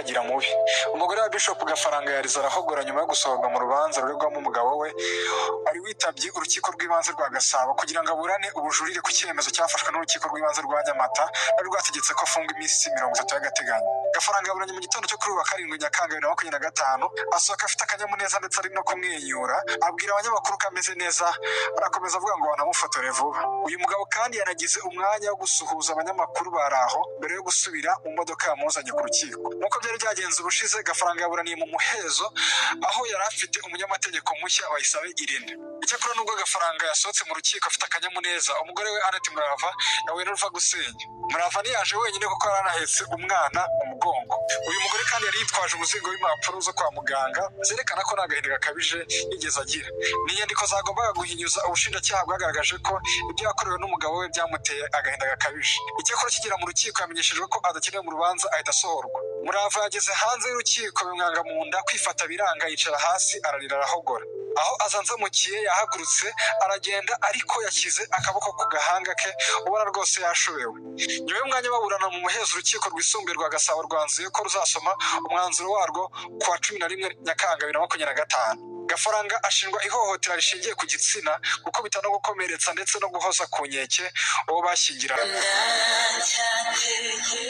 agira mubi. Umugore wa Bishop Gafaranga yarize arahogora nyuma yo gusohorwa mu rubanza ruregwamo umugabo we wari witabye urukiko rw'ibanze rwa Gasabo kugira ngo aburane ubujurire ku cyemezo cyafashwe n'urukiko rw'ibanze rwa Nyamata rwari rwategetse ko afungwa iminsi 30 y'agateganyo. Gafaranga yaburanye mu gitondo cyo kuri uyu wa 7 Nyakanga 2025, asohoka afite akanyamuneza ndetse ari no kumwenyura, abwira abanyamakuru ko ameze neza, arakomeza avuga ngo banamufotore vuba. Uyu mugabo kandi yanagize umwanya wo gusuhuza abanyamakuru bari aho mbere yo gusubira mu modoka yamuzanye ku rukiko. Nk'uko byari byagenze ubushize, Gafaranga yaburaniye mu muhezo aho yari afite umunyamategeko mushya Bayisabe Irene. Icyakora nubwo Gafaranga yasohotse mu rukiko afite akanyamuneza, umugore we Annette Murava yahuye n'uruva gusenya. Murava ntiyaje wenyine kuko yari anahetse umwana mu mugongo. Uyu mugore kandi yari yitwaje umuzingo w'impapuro zo kwa muganga zerekana ko nta gahinda gakabije yigeze agira. Ni inyandiko zagombaga guhinyuza ubushinjacyaha bwagaragaje ko ibyo yakorewe n'umugabo we byamuteye agahinda gakabije. Icyakora akigera mu rukiko yamenyeshejwe ko adakenewe mu rubanza, ahita asohorwa. Murava yageze hanze y'urukiko bimwanga mu nda, kwifata biranga, yicara hasi ararira arahogora. Aho azanzamukiye yahagurutse aragenda, ariko yashyize akaboko ku gahanga ke ubona rwose yashobewe. Nyuma y'umwanya baburana mu muhezo, urukiko rwisumbuye rwa Gasabo rwanzuye ko ruzasoma umwanzuro warwo ku wa 11 Nyakanga 2025. Gafaranga ashinjwa ihohotera rishingiye ku gitsina, gukubita no gukomeretsa ndetse no guhoza ku nkeke uwo bashyingiranywe. Ndacyategereje.